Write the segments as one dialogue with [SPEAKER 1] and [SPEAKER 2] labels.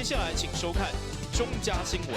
[SPEAKER 1] 接下來請收看中嘉新聞。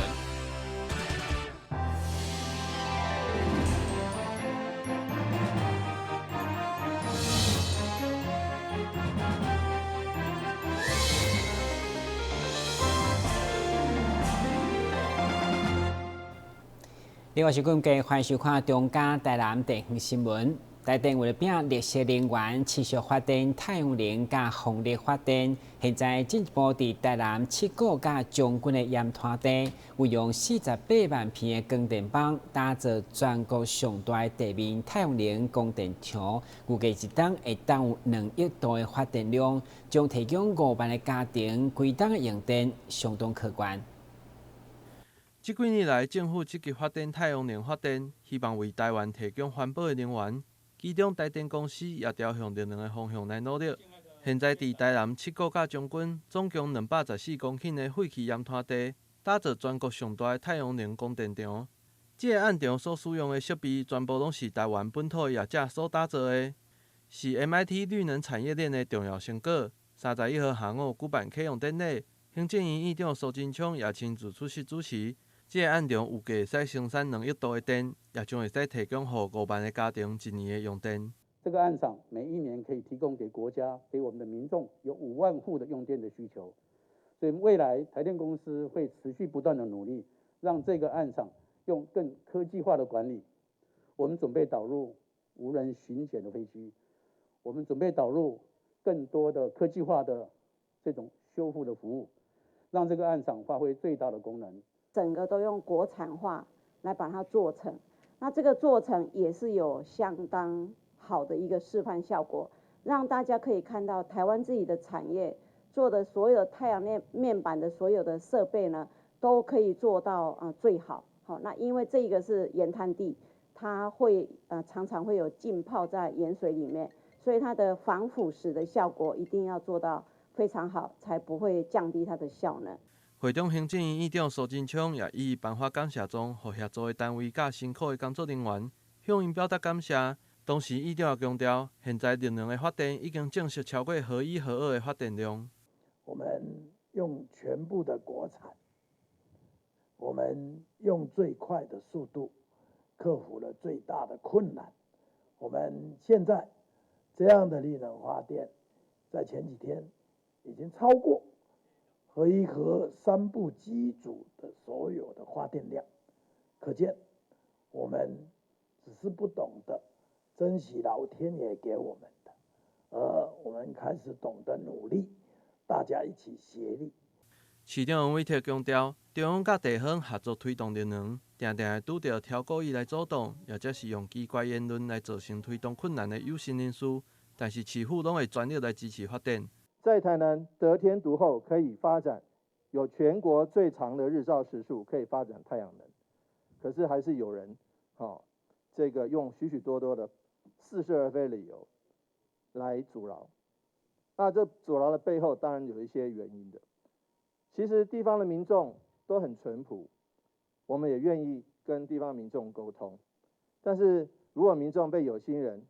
[SPEAKER 2] 另外是今日歡迎收看中嘉台南地方新聞。台電為了拼綠色能源，持續發展太陽能佮風力發電。現在進一步佇台南七股佮將軍的鹽灘地，運用48萬片的光電板，打造全國上大的地面太陽能光電場。預計一冬會當有2億度的發電量，將提供5萬个家庭規冬的用電，相當可觀。
[SPEAKER 3] 這幾年來，政府積極發展太陽能發電，希望為台灣提供環保的能源。其中，台電公司也朝向綠能的方向來努力。現在，佇台南七股佮將軍，總共214公頃的廢棄鹽灘地，打造全國上大的太陽能光電場。這个案場所使用的設備，全部攏是台灣本土的業者所打造的，是 MIT 綠能產業鏈的重要成果。31號下午舉辦啟用典禮，行政院院長蘇貞昌也親自出席主持。這个案場預計會使生產2億度的電，也將會使提供予5萬个家庭一年的用電。
[SPEAKER 4] 這個案場每一年可以提供給國家、給我們的民眾有5萬戶的用電的需求，所以未來台電公司會持續不斷的努力，讓這個案場用更科技化的管理。我們準備導入無人巡檢的飛機，我們準備導入更多的科技化的這種修復的服務，讓這個案場發揮最大的功能。
[SPEAKER 5] 整個都用國產化來把它做成，那這個做成也是有相當好的一個示範效果，讓大家可以看到台灣自己的產業做的所有太陽能面板的所有的設備呢，都可以做到最好。好，那因為這個是鹽灘地，它會常常會有浸泡在鹽水裡面，所以它的防腐蝕的效果一定要做到非常好，才不會降低它的效能。
[SPEAKER 3] 會中行政院院長蘇貞昌也一一頒發感謝狀，予協助的單位佮辛苦的工作人員，向𪜶表達感謝。同時，院長也強調，現在綠能的發電已經正式超過核一、核二的發電量。
[SPEAKER 6] 我們用全部的國產，我們用最快的速度克服了最大的困難。我們現在這樣的綠能發電，在前幾天已經超過核一、核三部機組的所有的發電量，可見我們只是不懂得珍惜老天爺給我們的，而我們開始懂得努力，大家一起協力。
[SPEAKER 3] 市長王偉特強調，中央佮地方合作推動綠能，定定會拄著挑故意來阻擋，或者是用奇怪言論來造成推動困難的有心人士，但是市府攏會全力來支持發展。
[SPEAKER 7] 在台南得天獨厚，可以發展有全國最長的日照時數，可以發展太陽能。可是還是有人，這個用許許多多的似是而非理由來阻撓。那這阻撓的背後，當然有一些原因的。其實地方的民眾都很淳樸，我們也願意跟地方民眾溝通。但是如果民眾被有心人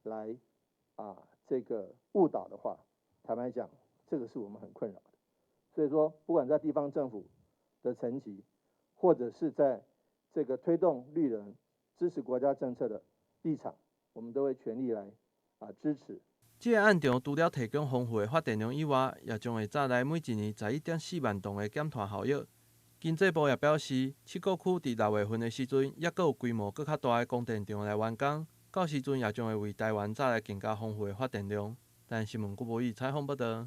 [SPEAKER 7] 來這個誤導的話，坦白講，這個是我們很困擾的。所以說，不管在地方政府的層級，或者是在這個推動綠能、支持國家政策的立場，我們都會全力來支持。
[SPEAKER 3] 這个案場除了提供豐富的發電量以外，也將會帶來每一年11.4萬噸的減碳效益。經濟部也表示，七股區佇6月份的時陣，猶閣有規模閣較大的光電場來完工，到時陣也將會為台灣帶來更加豐富的發電量。但新聞郭博宇採訪報導。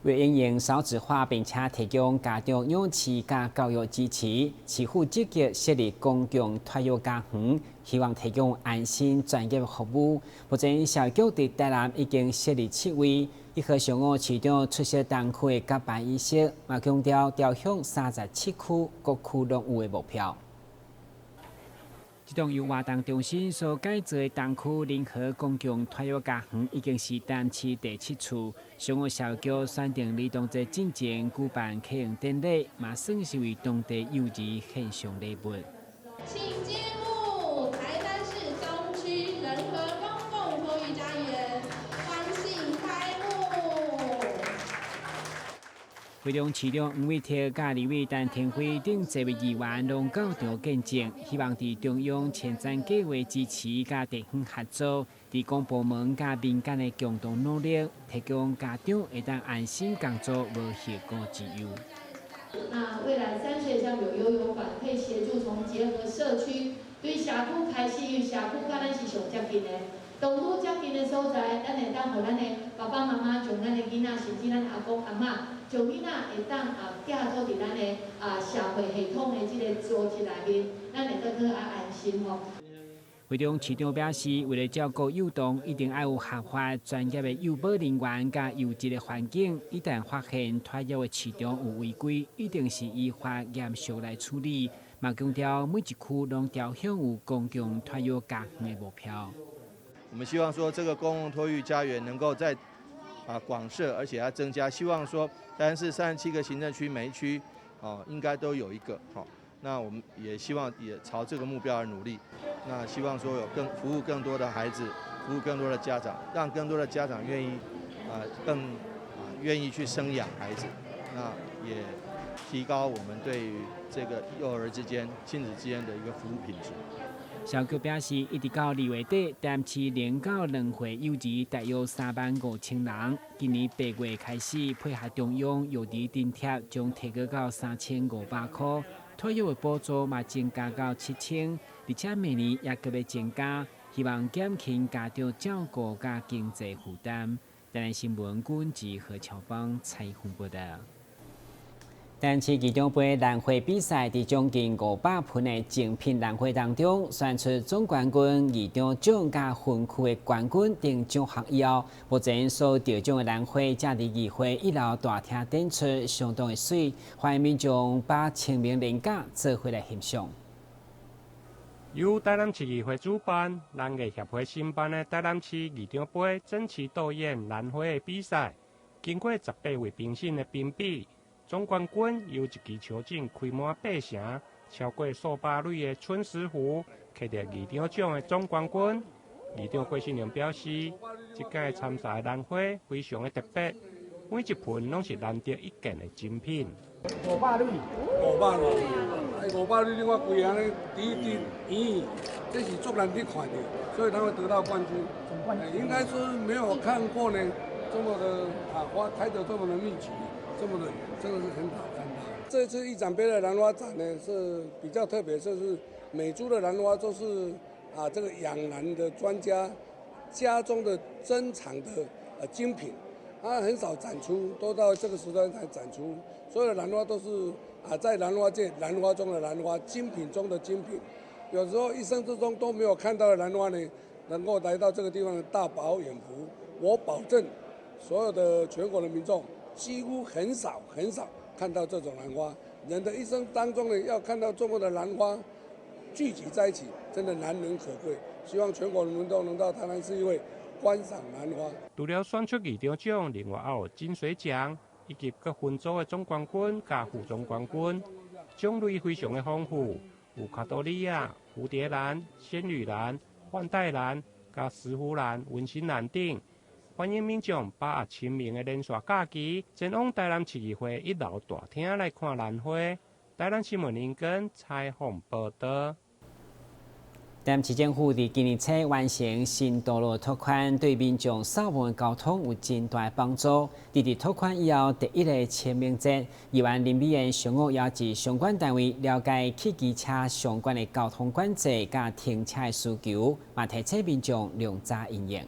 [SPEAKER 2] 為因應少子化，並且提供家長養飼佮教育支持，市府積極設立公共托育家園，希望提供安心專業服務。目前社會局佇台南已經設立7位，1號上午市長出席東區的甲班儀式，嘛強調朝向37區各區攏有的目標。這棟由活動中心所改造的東區仁和公共托育家園，已經是台南市第7處。上午社會局選定兒童節進前舉辦啟用典禮，嘛算是為當地幼兒獻上禮物。
[SPEAKER 8] 請揭幕，台南市東區仁和公共托育家園歡慶開幕。
[SPEAKER 2] 會中市長黃偉哲佮立委陳亭妃等濟位議員攏到場見證，希望佇中央前瞻計畫支持佮地方合作，佇公部門佮民間的共同努力，提供家長會當安心工作，無後顧之憂。
[SPEAKER 8] 那未來3歲像有悠遊館，可以協助從結合社區，對社區開始，因為社區佮咱是上接近的。當愈接近的所在，咱會當予咱的爸爸媽媽將咱的囡仔，甚至咱阿公阿嬤，將囡仔會當寄託佇咱的社會系統的這個組織內面，咱會當閣較安心吼。
[SPEAKER 2] 會中市長表示，為了照顧幼童，一定愛有合法專業的幼保人員佮優質的環境。一旦發現托育的市場有違規，一定是依法嚴肅來處理。嘛強調每一區攏朝向有公共托育家園的目標。
[SPEAKER 7] 我們希望說，這個公共托育家園能夠在廣設，而且要增加。希望說，台南市37個行政區，每一區應該都有一個。好，那我們也希望也朝這個目標而努力。那希望說有更服務更多的孩子，服務更多的家長，讓更多的家長願意更願意去生養孩子。那也提高我們對於這個幼兒之間、親子之間的一個服務品質。
[SPEAKER 2] 蕭局表示，一直到2月底，台南市0到2歲幼兒大約3萬5千人。今年8月開始，配合中央幼兒津貼，將提高到3500塊，托育的補助嘛增加到7000，而且明年也閣欲增加，希望減輕家長照顧佮經濟負擔。台南新聞軍志何喬芳採訪報導。台南市議長盃蘭花比賽，佇將近500盆的精品蘭花當中，選出總冠軍、二等獎佮分區的冠軍等獎項以後，目前所得獎的蘭花正佇議會一樓大廳展出，相當的媠，歡迎民眾把清明連假做伙來欣賞。
[SPEAKER 9] 由台南市議會主辦、蘭藝協會承辦的台南市議長盃爭奇鬥豔蘭花的比賽，經過18位評審的評比。總冠軍由一支秋景開滿八成、超過數百蕊的春石斛，獲得二等獎的總冠軍。議長郭信良表示，這屆參賽的蘭花非常的特別，每一盆攏是難得一見的精品。
[SPEAKER 10] 500蕊，500蕊，500蕊，你看規個按呢，滴滴圓，這是足難得看著，所以他會得到冠軍。應該說沒有看過呢，這麼的花開得這麼的密集。這麼的，真的是很少看到。這次議長盃的蘭花展呢是比較特別，就是每株的蘭花都是這個養蘭的專家家中的珍藏的精品，很少展出，都到這個時段才展出。所有的蘭花都是在蘭花界蘭花中的蘭花，精品中的精品。有時候一生之中都沒有看到的蘭花呢，能夠來到這個地方大飽眼福，我保證所有的全國的民眾，幾乎很少很少看到這種蘭花。人的一生當中呢，要看到這麼多的蘭花聚集在一起，真的難能可貴。希望全國人民都能到台南市議會觀賞蘭花。
[SPEAKER 9] 除了選出二等獎，另外還有金水獎，以及各分組的總冠軍佮副總冠軍，種類非常的豐富，有卡多利亞、蝴蝶蘭、仙女蘭、萬代蘭、佮石斛蘭、文心蘭等。歡迎民眾把握清明的連續假期，前往台南市議會一樓大廳來看蘭花。台南新聞林根採訪報導。
[SPEAKER 2] 台南市政府佇今年初完成新道路拓寬，對民眾掃墓的交通有真大幫助。佇拓寬以後，第一个清明節，議員林美妍上午邀集相關單位了解汽機車相關的交通管制佮停車的需求，嘛提醒民眾量早因應。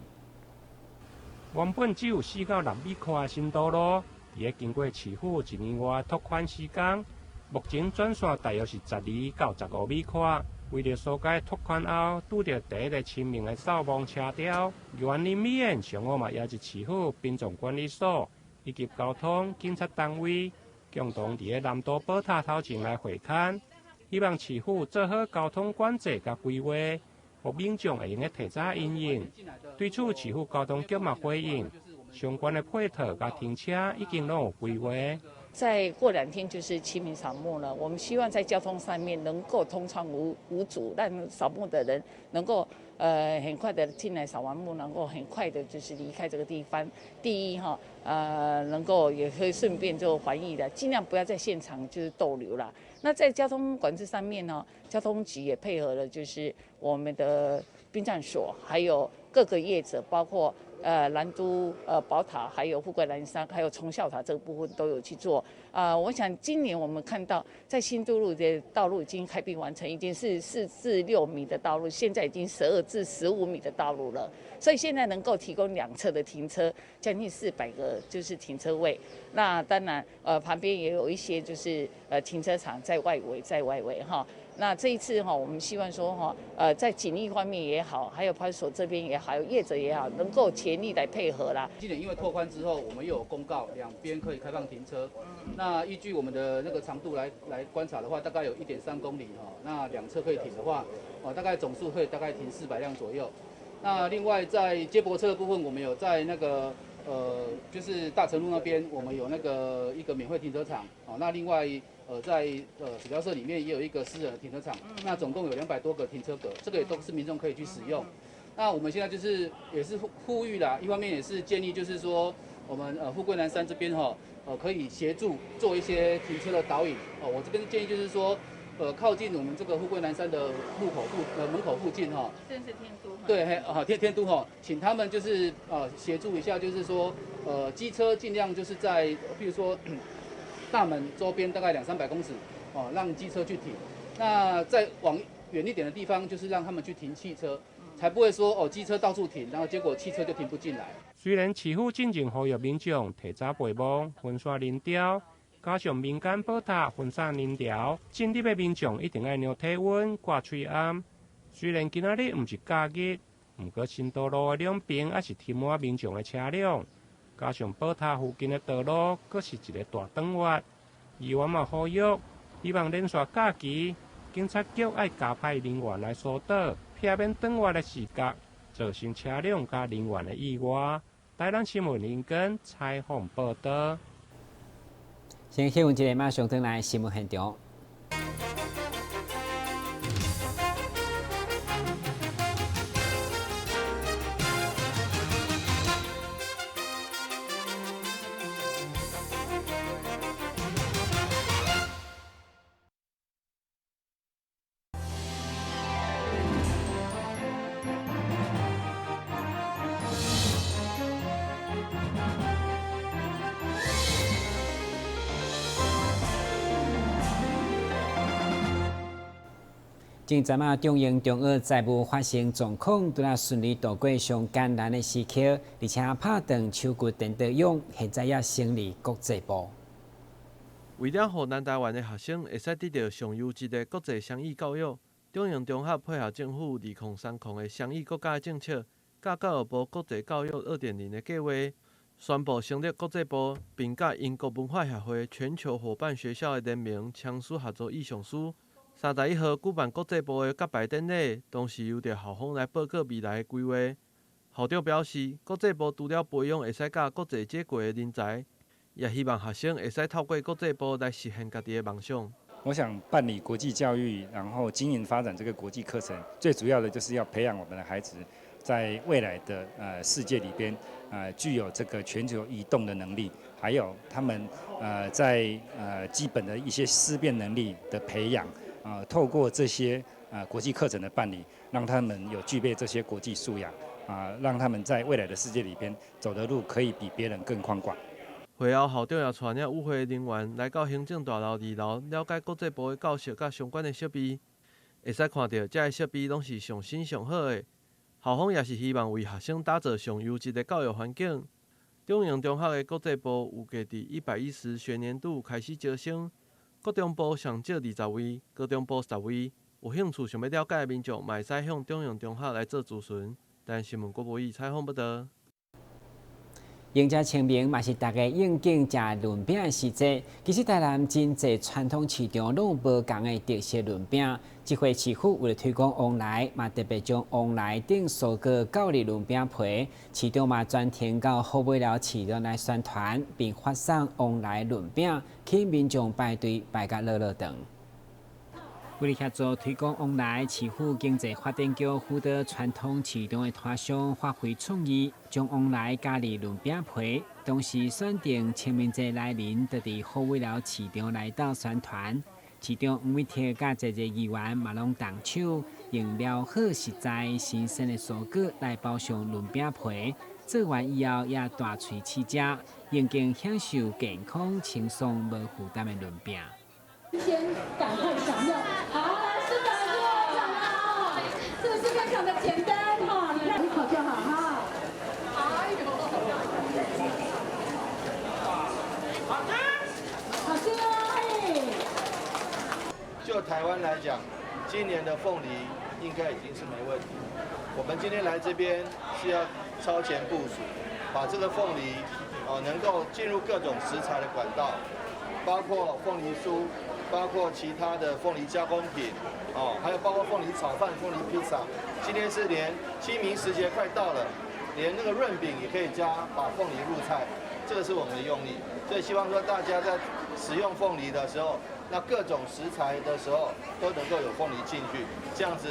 [SPEAKER 9] 原本只有4到6米寬的新道路，佇咧經過市府一年外拓寬時間，目前轉線大約是12到15米寬。為著疏解拓寬後，拄著第一个清明的掃墓車潮，議員林美妍上午嘛邀集市府殯葬管理所以及交通警察單位，共同佇咧南都寶塔頭前來會勘，希望市府做好交通管制佮規劃，予民眾會用得提早因應。對此，市府交通局嘛回應，相關的配套佮停車已經攏有規劃。
[SPEAKER 11] 再過2天就是清明掃墓了，我們希望在交通上面能夠通暢無阻，讓掃墓的人能夠很快的進來掃完墓，能夠很快的就是離開這個地方。第一哈，能夠也可以順便就防疫的，盡量不要在現場就是逗留啦。那在交通管制上面呢，交通局也配合了，就是我們的殯葬所，還有各個業者，包括南都、寶塔，還有富貴南山，還有崇孝塔這個部分都有去做。我想今年我們看到在新都路的道路已經開闢完成，已經是4至6米的道路，現在已經12至15米的道路了。所以現在能夠提供兩側的停車，將近400個就是停車位。那當然，旁邊也有一些就是停車場在外圍，在外圍哈。那這一次哈，我們希望說哈，在警力方面也好，還有派出所這邊也好，還有業者也好，能夠全力來配合啦。
[SPEAKER 4] 今年因為拓寬之後，我們又有公告，兩邊可以開放停車。那依據我們的那個長度來觀察的話，大概有1.3公里哈。那兩側可以停的話，哦，大概總數會大概停400輛左右。那另外在接駁車的部分，我們有在那個就是大成路那邊，我們有那個一個免費停車場。哦，那另外在史雕社裡面也有一個私人的停車場，那總共有200多個停車格，這個也都是民眾可以去使用。那我們現在就是也是呼籲啦，一方面也是建議，就是說我們富貴南山這邊哈，可以協助做一些停車的導引。哦，我這邊建議就是說，靠近我們這個富貴南山的入口門口附近哈，
[SPEAKER 11] 這是天都。
[SPEAKER 4] 對，嘿，啊天都哈，請他們就是協助一下，就是說機車盡量就是在，譬如說大門周邊大概200-300公尺哦，讓機車去停。那再往遠一點的地方，就是讓他們去停汽車，才不會說哦機車到處停，然後結果汽車就停不進來。
[SPEAKER 9] 雖然市府進前呼籲民眾提早備忘、分散人潮，加上民間寶塔分散人潮，進入的民眾一定愛量體溫、掛喙罨。雖然今仔日毋是假日，毋過新都路的兩邊猶是停滿民眾的車輛，加上寶塔附近的道路，閣是一個大轉彎。議員嘛呼籲，希望連續假期，警察局愛加派人員來疏導，避免轉彎的死角，造成車輛佮人員的意外。台南新聞林根採訪報道。
[SPEAKER 2] 先新聞一個，馬上轉來新聞現場。前陣仔中英中澳債務發生狀況，拄仔順利度過上艱難的時刻，而且拍斷手骨顛倒勇，現在也成立國際部。
[SPEAKER 3] 為了予南台灣的學生會使得到上優質的國際雙語教育，中英中學配合政府2030的雙語國家政策，佮教育部國際教育2.0的計劃，宣布成立國際部，並佮英國文化協會全球夥伴學校的聯盟簽署合作意向書。31號舉辦國際部的揭牌典禮，當時由著校方來報告未來的規劃。校長表示，國際部除了培養會使佮國際接軌的人才，也希望學生會使透過國際部來實現家己的夢想。
[SPEAKER 12] 我想辦理國際教育，然後經營發展這個國際課程，最主要的就是要培養我們的孩子，在未來的世界裡邊，具有這個全球移動的能力，還有他們在基本的一些思辨能力的培養。透過這些國際課程的辦理，讓他們有具備這些國際素養，讓他們在未來的世界裡邊走的路可以比別人更寬廣。
[SPEAKER 3] 會後，校長也帶領與會人員來到行政大樓2樓，了解國際部的教室佮相關的設備。會使看著，這个設備攏是上新上好的。校方也是希望為學生打造上優質的教育環境。中營中學的國際部預計佇110學年度開始招生。國中部上少20位，高中部10位。有興趣想欲了解的民眾，嘛會使向中營中學來做諮詢。但新聞郭博宇採訪報導。
[SPEAKER 2] 迎接清明嘛是大家應景食潤餅的時節。其實台南真濟傳統市場攏有無仝的特色潤餅。這回市府為了推廣旺來，嘛特別將旺來等蔬果攪入潤餅皮。市長嘛專程到好尾寮市場來宣傳，並發送旺來潤餅，去民眾排隊排甲落落長。為了協助推廣旺來，市府經濟發展局輔導傳統市場的攤商發揮創意，將旺來加佇潤餅皮，同時選定清明節來臨，就佇虎尾寮市場內鬥宣傳。市長黃偉哲佮在座議員嘛攏動手，用料好實在新鮮的蔬果來包上潤餅皮，做完以後也大喙試食，應經享受健康、清爽、無負擔的潤餅。
[SPEAKER 8] 先趕快享用，好，來是的，好，是不是非常的簡單哈？你看一口就好哈。哎呦，好吃，好吃哦，嘿。
[SPEAKER 7] 就台灣來講，今年的鳳梨應該已經是沒問題。我們今天來這邊是要超前部署，把這個鳳梨哦能夠進入各種食材的管道，包括鳳梨酥。包括其他的鳳梨加工品，哦，還有包括鳳梨炒飯、鳳梨披薩。今天是連清明時節快到了，連那個潤餅也可以加，把鳳梨入菜，這個是我們的用意。所以希望說大家在使用鳳梨的時候，那各種食材的時候都能夠有鳳梨進去，這樣子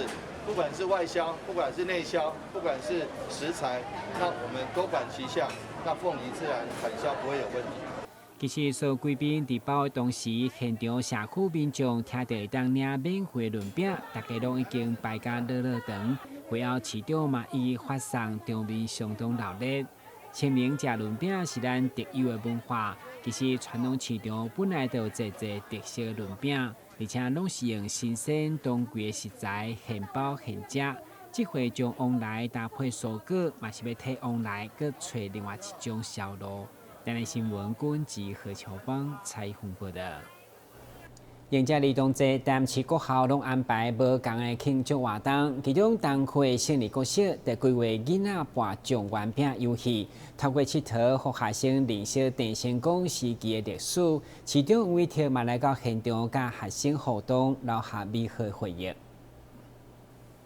[SPEAKER 7] 不管是外銷，不管是內銷，不管是食材，那我們多管齊下，那鳳梨自然產銷不會有問題。
[SPEAKER 2] 其實，所有貴賓佇包的同時，現場社區民眾聽著會當領免費潤餅，大家攏已經排甲落落長。會後市長嘛伊發送場面相當熱鬧。清明食潤餅是咱特有的文化，其實傳統市場本來就有濟濟特色潤餅，而且攏是用新鮮當季的食材現包現食。這回將旺來搭配蔬果，嘛是欲替旺來閣揣另外一種銷路。台南新聞軍及何秋芳採訪報導。迎接兒童節，台南市各校攏安排無仝的慶祝活動，其中東區的勝利國小就規劃囡仔跋狀元餅遊戲，透過𨑨迌，予學生認識鄭成功時期的歷史。市長黃偉哲嘛來到現場，佮學生互動，留下美好的回憶。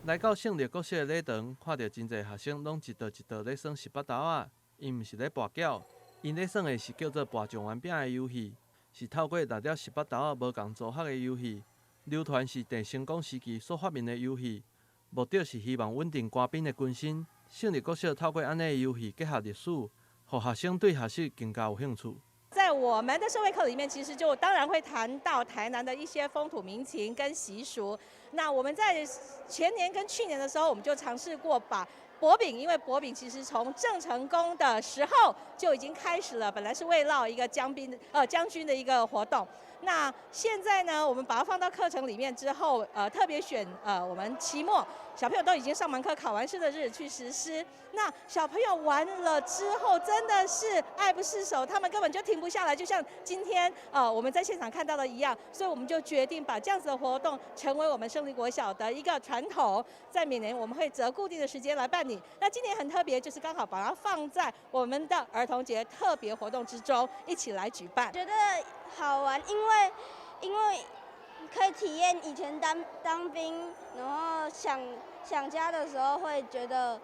[SPEAKER 3] 來到勝利國小的禮堂，看著真濟學生攏一桌一桌咧耍十八豆仔，𪜶毋是咧跋筊。𪜶咧耍的是叫做跋狀元餅的遊戲，是透過六粒十八豆仔無仝組合的遊戲。流傳是鄭成功時期所發明的遊戲，目的是希望穩定官兵的軍心。勝利國小透過按呢的遊戲結合歷史，予學生對學習更加有興趣。
[SPEAKER 13] 在我們的社會課裡面，其實就當然會談到台南的一些風土民情跟習俗。那我們在前年跟去年的時候，我們就嘗試過把薄餅，因為薄餅其實從鄭成功的時候就已經開始了，本來是慰勞一個將軍的一個活動。那現在呢，我們把它放到課程裡面之後，特別選我們期末小朋友都已經上完課、考完試的日子去實施。那小朋友玩了之後，真的是愛不釋手，他們根本就停不下來，就像今天我們在現場看到的一樣。所以我們就決定把這樣子的活動成為我們勝利國小的一個傳統，在每年我們會擇固定的時間來辦理。那今年很特別，就是剛好把它放在我們的兒童節特別活動之中，一起來舉辦。
[SPEAKER 14] 覺得好玩，因為可以體驗以前當兵，然後想家的時候會覺得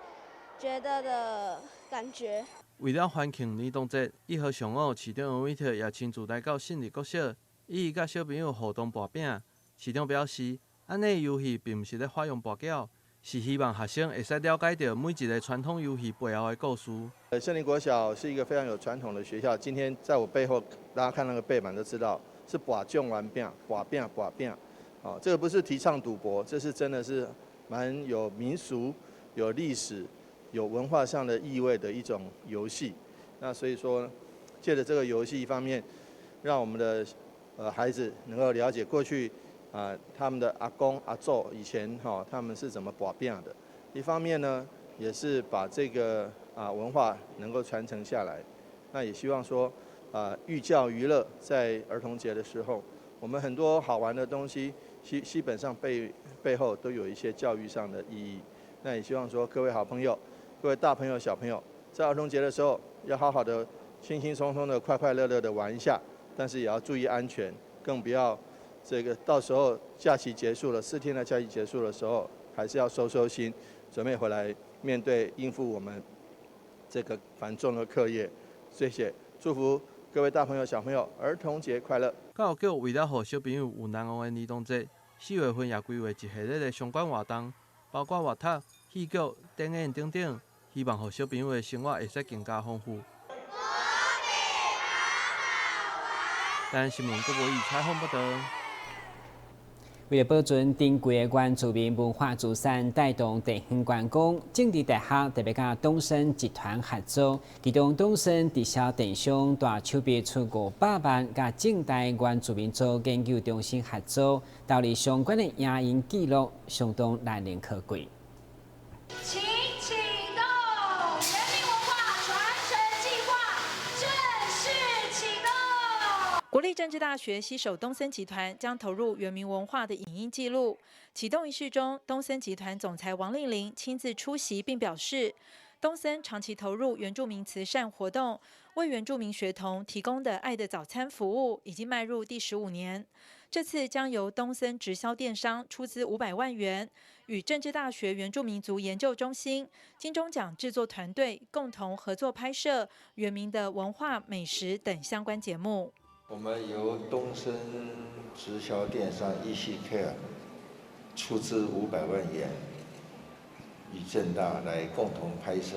[SPEAKER 14] 的感覺。
[SPEAKER 3] 為了歡慶兒童節，1號上午，市長黃偉哲也親自來到勝利國小，伊佮小朋友互動跋餅。市長表示，按呢遊戲並毋是咧發揚跋筊，是希望學生會使了解著每一个傳統遊戲背後的故事。
[SPEAKER 7] 勝利國小是一個非常有傳統的學校。今天在我背後，大家看那個背板都知道，是跋狀元餅、跋餅、跋餅。哦，這個不是提倡賭博，這是真的是蠻有民俗、有歷史、有文化上的意味的一種遊戲。那所以說，借著這個遊戲，一方面讓我們的孩子能夠了解過去啊他們的阿公阿祖以前哈他們是怎麼跋餅的，一方面呢，也是把這個啊文化能夠傳承下來。那也希望說啊寓教於樂，在兒童節的時候，我們很多好玩的東西，基本上背後都有一些教育上的意義。那也希望說各位好朋友、各位大朋友、小朋友，在兒童節的時候，要好好的、輕輕鬆鬆的、快快樂樂的玩一下，但是也要注意安全，更不要這個到時候假期結束了，4天的假期結束的時候，還是要收收心，準備回來面對應付我們這個繁重的課業。謝謝，祝福各位大朋友、小朋友兒童節快樂。
[SPEAKER 3] 教育局為了予小朋友有難忘的兒童節， 4月份也規劃一系列的相關活動，包括活讀、戲劇、展演等等，希望予小朋友的生活會使更加豐富。台灣新聞郭博義採訪報導。
[SPEAKER 2] 為了保存珍貴的原住民文化資產，帶動地方觀光，政治大學特別佮東森集團合作，其中東森直銷電商大手筆出500萬，佮政大原住民族研究中心合作，投入相關的影音記錄，相當難能可貴。
[SPEAKER 15] 請啟動原民文化傳承計劃正式啟動。
[SPEAKER 8] 國立政治大學攜手東森集團，將投入原民文化的影音記錄。啟動儀式中，東森集團總裁王令麟親自出席，並表示，東森長期投入原住民慈善活動，為原住民學童提供的愛的早餐服務已經邁入第15年。這次將由東森直銷電商出資500萬元，與政治大學原住民族研究中心、金鐘獎製作團隊共同合作拍攝原民的文化、美食等相關節目。
[SPEAKER 16] 我們由東森直銷電商 ECCare 出資500萬元，與政大來共同拍攝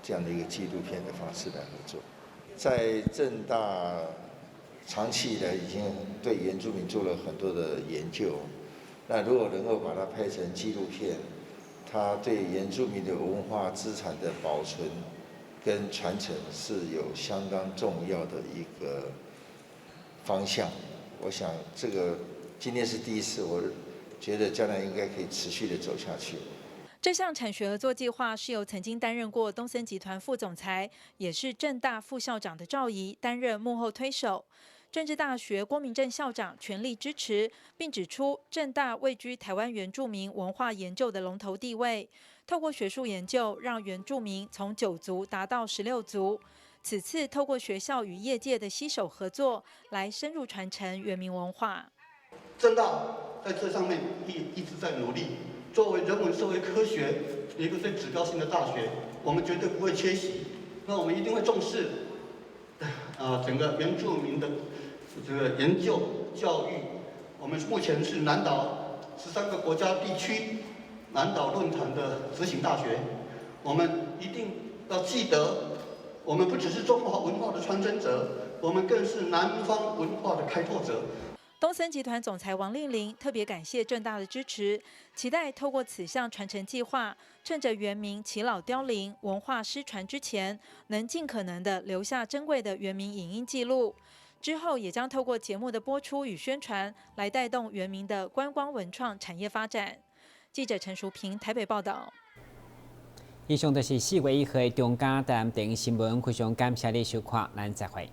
[SPEAKER 16] 這樣的一個紀錄片的方式來合作。在政大長期以來已經對原住民做了很多的研究，那如果能夠把它拍成紀錄片，它對原住民的文化資產的保存跟傳承是有相當重要的一個方向。我想這個今天是第一次，我覺得將來應該可以持續的走下去。
[SPEAKER 8] 這項產學合作計劃是由曾經擔任過東森集團副總裁，也是政大副校長的趙怡擔任幕後推手。政治大學郭明正校長全力支持，並指出政大位居台灣原住民文化研究的龍頭地位，透過學術研究，讓原住民從9族達到16族。此次透過學校與業界的攜手合作，來深入傳承原民文化。
[SPEAKER 4] 政大在這上面一直在努力。作為人文社會科學一個最指標性的大學，我們絕對不會缺席。那我們一定會重視整個原住民的這個研究教育。我們目前是南島13個國家地區南島論壇的執行大學，我們一定要記得，我們不只是中華文化的傳承者，我們更是南方文化的開拓者。
[SPEAKER 8] 東森集團總裁王令麟特別感謝政大的支持，期待透過此項傳承計劃，趁着原民耆老凋零、文化失傳之前，能盡可能的留下珍貴的原民影音記錄。之後也將透過節目的播出與宣傳，來帶動原民的觀光文創產業發展。記者陳淑平台北報道。
[SPEAKER 2] 以上就是4月1號的中嘉台南新聞，非常感謝你收看，咱再會。